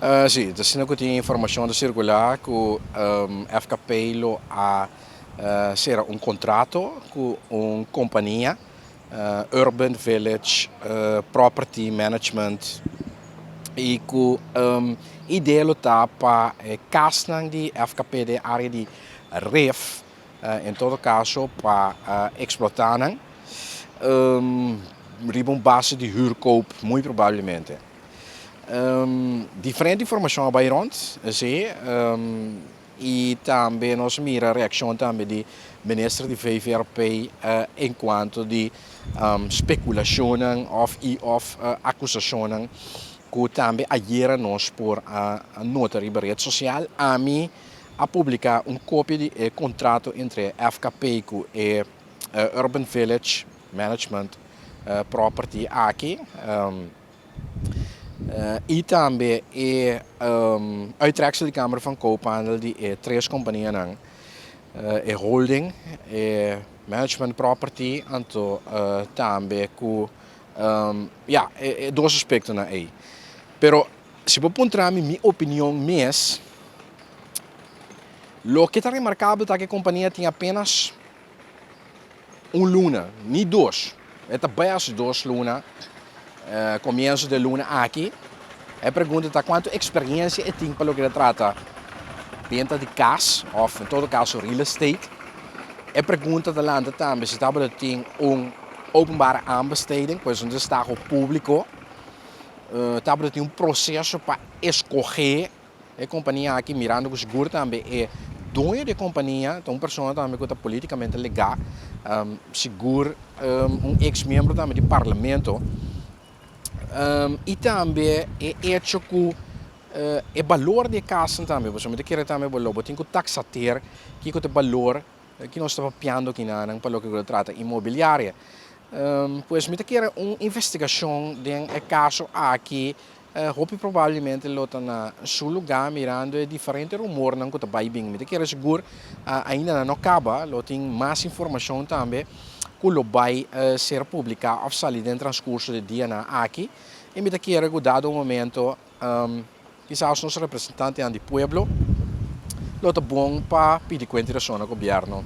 Si, ta asina ku tin informashon ta sirkulá ku FKP lo a sera un kontrato ku un kompania, Urban Village Property Management, i ku idea lo ta pa e kasnan di FKP den área di Rif, en todo kaso pa eksplotá nan riba un base di huurkoop muy probablemente. Diferente informashon a bai rònt, si. I tambe nos mira reakshon tambe di minister di VVRP en kuanto di spekulashonnan òf i òf akusashonnan ku tambe ayera nos por a nota riba ret sosial. Ami a publiká un kopia di e kontrato entre FKP ku e Urban Village Management Property aki. I tambe e uittreksel di Kamer van Koophandel di e tres kompanianan, e holding, e management property anto tambe ku ya e dos aspektonan ei. Pero si bo puntra mi mi opinion mes, loke ta remarkabel ta ku e kompania tin apenas un luna, ni dos. E ta bai hasi dos luna, komienso di e luna aki. E pregunta ta kuantu eksperensia e tin pa loke ta trata benta di kas òf en todo kaso real estate. E pregunta ta lanta tambe si tabata tin un openbare aanbesteding, pues un destaho públiko, tabata tin un proseso pa eskohé E kompania aki mirando ku sigur tambe e doño di e kompania ta un persona tambe ku ta politikamente legá, sigur un eks miembro tambe di parlamento i tambe e echo ku e balor di e kasnan tambe, pasobra mi ta kere tambe bo tin ku taksater kiko ta e balor ki nos ta papiando kinanan pa loke ku ta trata inmobiliaria. Pues mi ta kere un investigashon den e kaso aki Hopi probablemente lo ta na su lugá mirando e diferente rumornan ku ta bai bin. Mi ta kere sigur ainda nan no kaba, lo tin mas informashon tambe ku lo bai ser publiká òf sali den transkurso di dianan aki. I mi ta kere ku dado un momento kisas nos representantenan di pueblo lo ta bon pa pidi kuenta i rason na gobièrnu.